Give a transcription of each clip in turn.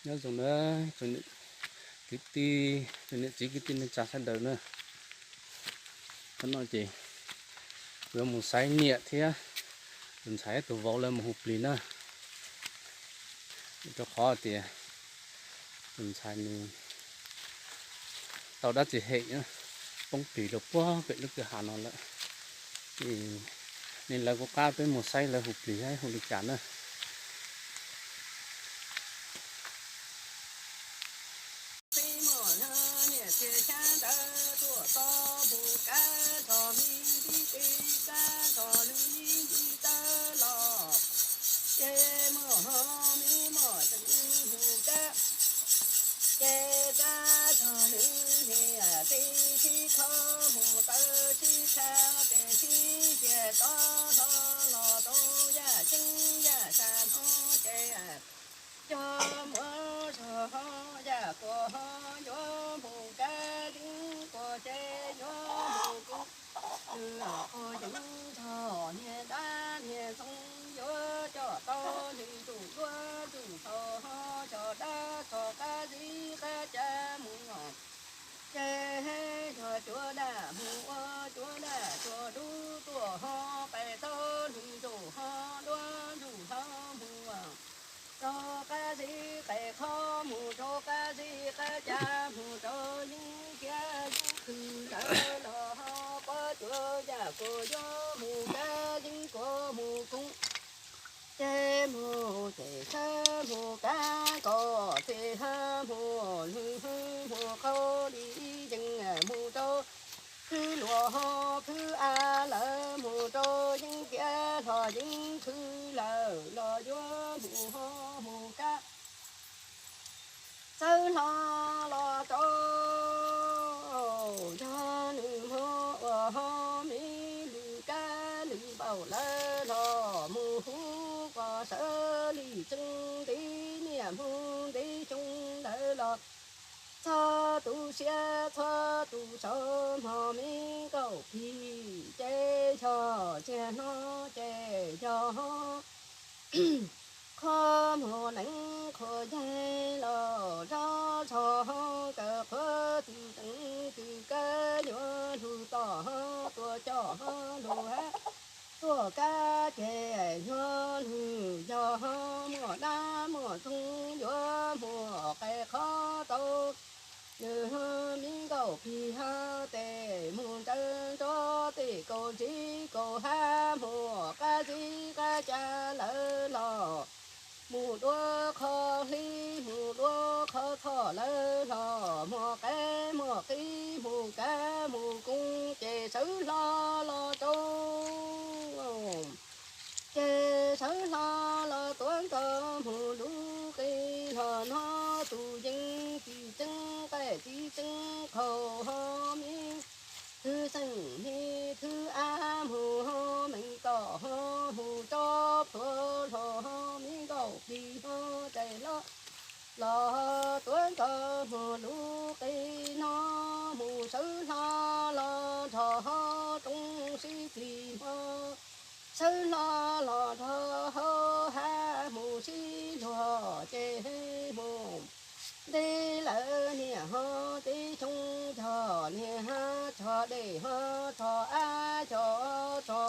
Nyob zoo na, kwv tij, niam txiv kwv tij neej tsa sawv daws na. Hnub no ces yuav mus saib niam thiab tus ntxhais tus vauv lawv mus hu plig na. Rau qhov tias tus ntxhais nws tau dab tsi hem, poob plig rau puag pem lub kwj ha no lawm. Ces lawv kuj qab peb mus saib lawv hu plig hu li cas na. Peb muaj niam txiag xyab ntawv tuaj tau mus kab tog mi nti ti kab tog lwm nti tawv los, ces muaj ho mi muaj tseem mus kab, ces kab tog lwm niam txiv sib kho mus tawv sib kha pem sib cia tod hlo los rau yaj ceeb yaj sab no ces cog muab zog ho yaj kuas ho yuav mus kab yeeb kuas ces yuav mus kub. Nws kuas yeeb zog niag dab niag ntxoov yuav coj tau nws zuj zus yuav zuj zus ho cog dab tog qab zib qab ca mus ces yog cuav daj mus ua cuav daj cuav dub tuaj ho qe tau nws zuj ho duab zuj ho mus rau qab zib qe qho mus rau qab zib qab ca mus rau yeeb kiab yeeb khw lawm los ho pob cuav yaj kuas yuav mus kab yeeb kuas mus kub. Ces mus ces sawv mus kab kom txij ha mus lwg mus qhau li yees mus rau khwb luas ho khwb av lawm mus rau yeeb kiab hlo yeeb khw lawm los yuav mus ho mus kab. Sawv hlo los rau yog nws hmo uas ho me lwm kab lwm npaum lawm los mus hu kom sawv li tseeb ntev niaj hmo ntev xyoo ntawd los txhob tu siab txhob tu saud hmo me nkauj plig ces yog txiag hno ces yog qhov muag neev qhuav yaig los zov zog ho kawg qhuav tws teev tws kab yuav lug tom ho tuaj coj ho lug hab tuaj kab ces nyob nwg yog ho muaj dab muaj txoov yuav muaj qe qhov tau nws ho me nkauj plig ho tes mus ntsawv nrov tej kaus zib kaus hab muaj qab zib qab ca lawm los mus dua qhov hlib mus dua qhov txhoj lawm los muaj qe muaj qib mus kab mus kub ces sawv hlo los rau ces sawv hlo los tuav nkaus mus lub qe hlo no tus yeeb tsis tseeb qaij tsis tseeb qhaus ho me thwv xeem me thwv av mus ho meem tom ho mus tso plhuav hlo ho me nkauj plig ho tais hlo los tuav nkaus mus lub qe no mus sawv hlo los nrog ho roob sib txig hmo sawv hlo los nrog ho hab mus sib luag ces mus ntev lawm niaj ho teb xyoo yog niag hab tso dej ho tso av tso tso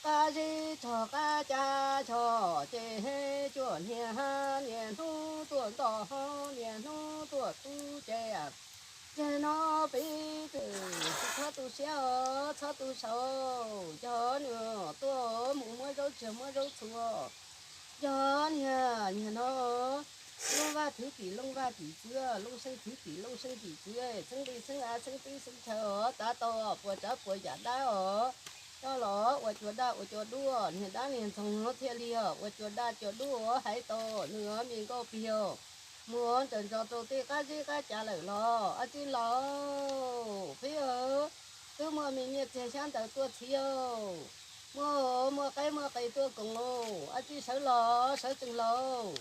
qab zib tso qab ca tso ces cuaj niag hab niaj hnub tuaj ntoj ho niaj hnub tuaj tub ces yog no peb txhob tu siab os txhob tu saud cog nws tuaj mus muab zaub tsuag muab zaub txhua yog niag niag no Looj vaj thwv tim looj vaj tim txwv, looj xeeb thwv tim looj xeeb tim txwv, xeeb dej xeeb av xeeb teb xeeb chaw os, tav tau puas tsav puas yam dab os, coj los ua cua daj ua cua dub, niag dab niag ntxoog thiaj li ua cua daj cua dub hais tau nws me nkauj plig os. Mus nrawm ntsos rau tej qab zeb qab cav lawm los ab tsi los peb twb muaj me nyiaj txiag xyab ntawv tuaj txhiv, muaj muaj qaib muaj qe tuaj koom, ab tsi sawv los sawv tsees los,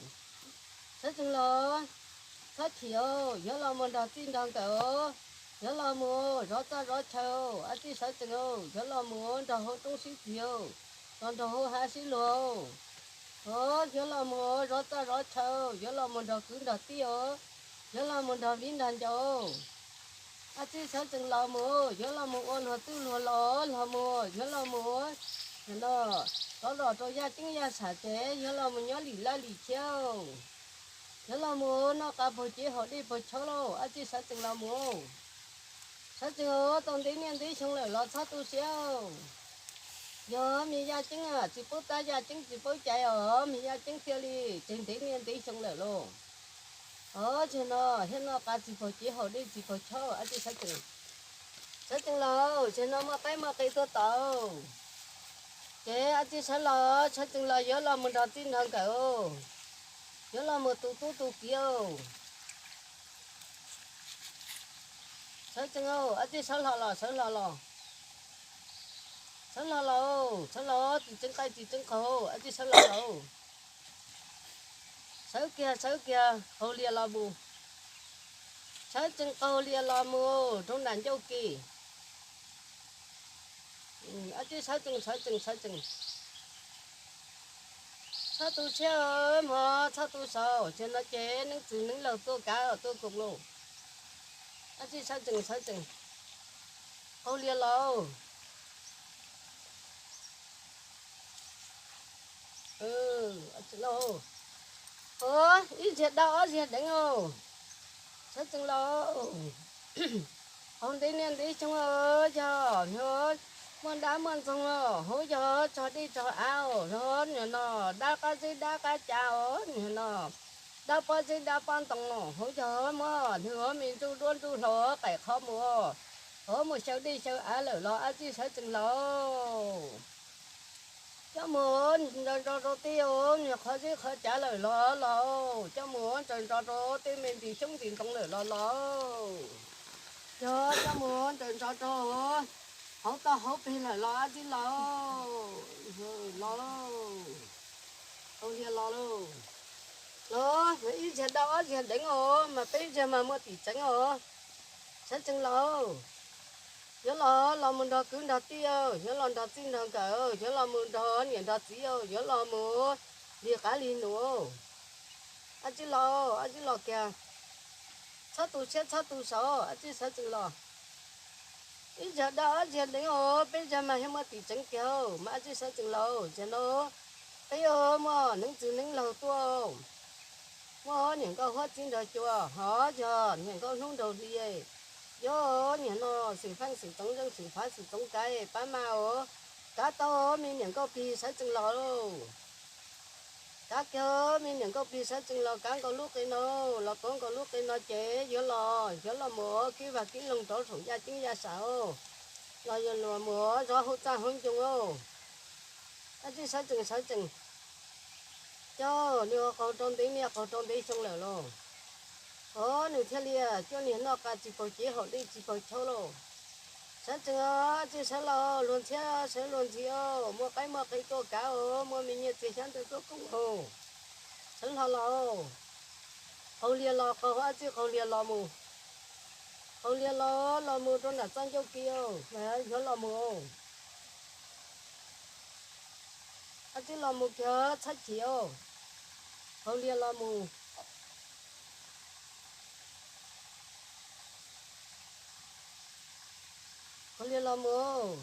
sawv tsees los, txhob chim, yuav los mus nrog txij nrog nkawm, yuav los mus zov txoj zov chaw, ab tsi sawv tsees, yuav los mus nrog hauv roob sib txig, los nrog hauv hav sib luag. Os, yuav los mus zov txaj zov chaw, yuav los mus nrog kwv nrog tij os, yuav los mus nrog viv nrog ncaus. Ab txij sawv tsees los mus, yuav los mus ua luag txuj luag los los mus, yuav los mus no, rov los rau yaj ceeb yaj sam ces yuav los mus nyob lim laj lim khiab, yuav los mus noj qab puag cev haus dej puag chawb lauj. Ab txij sawv tsees los mus. Sawv tsees, tau ntev niaj ntev xyoo lawm los txhob tu siab. Yog me yaj ceeb tsis paub tab, yaj ceeb tsis paub cai os, me yaj ceeb thiaj li tseg ntev niaj ntev xyoo lawm lauj. Os, tseg no, thiaj noj qab tsis puag cev haus dej tsis puag chawb. Ab txij sawv tsees, sawv tsees los, tseg no muaj qaib muaj qe tuaj tau. Ces ab txij sawv los, sawv tsees los yuav los mus nrog txij nrog nkawm, yuav los mus tu tub tu kiv. Sawv tsees, ab txij sawv hlo los, sawv hlo los, sawv hlo los, sawv los, tsis tseev qaij tsis tseev qaug, ab txij sawv hlo los. Sawv kiag, sawv kiag, qaug lias los mus. Sawv tsees, qaug lias los mus rau nram ncauj ke. Ab txij sawv tsees, sawv tsees, sawv tsees, txhob tu siab, hmo txhob tu saud, tseg no ces neeb txwv neeb laug tuaj kav tuaj koom lauj. Ab txij sawv tsees, sawv tsees, qaug lias los. Ib ziag dawb ob ziag deev os. Sawv tsees los, qaug ntev niaj ntev xyoo, yog muaj dab muaj ntxoog os, hauv yog tsog dej tsog av os, yog niag no dab qab zeb dab qab cav os, niag no dab pob zeb dab pob ntoo os, hauv yog muaj niag me ntsuj duab ntsuj hlauv qaim qhov muag, hauv mus xyaw dej xyaw av lawm los ab txij sawv tsees los. Coj mus ntaus nrov rau tej niag qhov zeb qhov cav lawm los los, coj mus ntaus nrov rau tej me ntsis xyoob ntsis ntoo lawm los los, yog coj mus ntaus nrov rau hauv toj hauv peg lawm los ab txij los, los, qaug lias los lauj. Los ib ziag dawb ob ziag deev os, mas peb ziag mas muaj tim tseev os. Sawv tsees los, yuav los los mus nrog kwv nrog tij, yuav los nrog txij nrog nkawm, yuav los mus nrog niam nrog txiv, yuav los mus li qab li nus. Ab txij los, ab txij los kiag, txhob tu siab txhob tu saud, ab txij sawv tsees los. Ib ziag dawb ob ziag deev os, peb ziag mas thiaj muaj tim tseev kiag, mas ab txij sawv tsees los, ziag no peb yuav muaj neeb txwv neeb laug tuaj, muaj niam nkauj huab txib nrog cua, hos yog niam nkauj hnub nraug hli, yog niag no xwm feej xwm txoov zeej xwm phav xwm txoov kaiv pab mas os, kav tau me niam nkauj plig sawv tsees los lauj. Kav kiag me niam nkauj plig sawv tsees los kav nkaus lub qe no, los tuav nkaus lub qe no ces yuav los, yuav los mus kib vaj kib loog rau saum yaj ceeb yaj sam, los yog los mus zov hauv txaj hauv ncoo. Ab txij sawv tsees sawv tsees, coj nws qaug rau ntev niaj qaug rau ntev xyoo lawm lauj. Os, nws thiaj li coj niag noj qab tsis paug cev haus dej tsis paug chawb lauj. Sawv tsees, ab txij sawv los luag ntxhi, sawv luag ntxhi, muaj qaib muaj qe tuaj kav, muaj me nyiaj txiag xyab ntawv tuaj koom. Sawv hlo los, qaug lias los, qaug, ab txij qaug lias los mus, qaug lias los los mus rau nram txaj ncauj ke, yuav los mus. Ab txij los mus kiag txhob chim, qaug lias los mus, qaug lias los mus.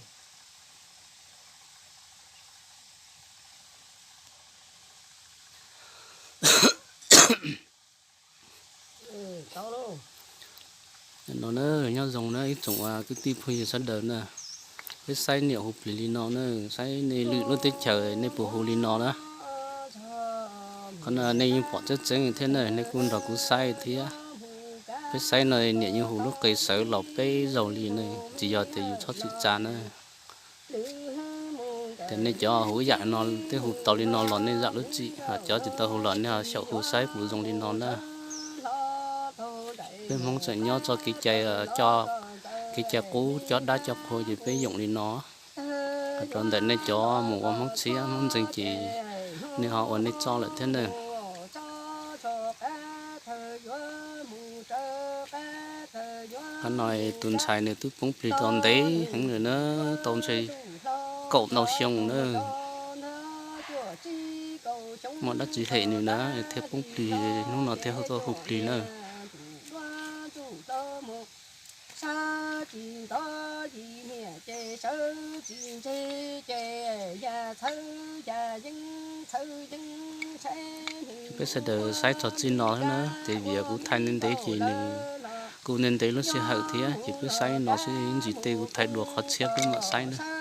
No na, nyob zoo na ib tsoom kwv tij phooj ywg sawv daws na, peb saib niam hu plig li no na, saib nej lwm lub teb chaws nej puas hu li no na. Qhov no nej yeej pom tseeb tseeb thiab na, nej kuj nrog kuv saib thiab. Peb saib no niam yeej hu lub qe sawv los peb zaug li na, tsis yog tias yus txhob txwm tsa na. Ces nej cov hu ib yam no, twb hu tau li no los nej zam lub txim, ho cov tsis tau hu los nej ho xyaum hu saib puas zoo li no na. Peb Hmoob tseem nyob txoj kev cai, kev cai qub, cov dab cov qhua ces peb yoom li no. Rau ntawm nej cov mus ua Hmoob txhiab Hmoob ntxeeg ces nej ho ua nej txoj lawm thiab na. Qhov no tus ntxhais nws twb poob plig tau ntev heev lawm na, tau ntshe kaum ntau xyoo na. Muaj dab tsi hem nws na thiaj poob plig, hnub no thiaj hu tuaj hu plig na. Peb sawv daws saib txog txij no thiab na, ces vim kuv thaij ntev ntev ces nws kuj ntev ntev lub sij hawm thiab, ces peb saib no xwb, ib ntsis tej kuv thaij dua qhov tshiab peb mam saib na.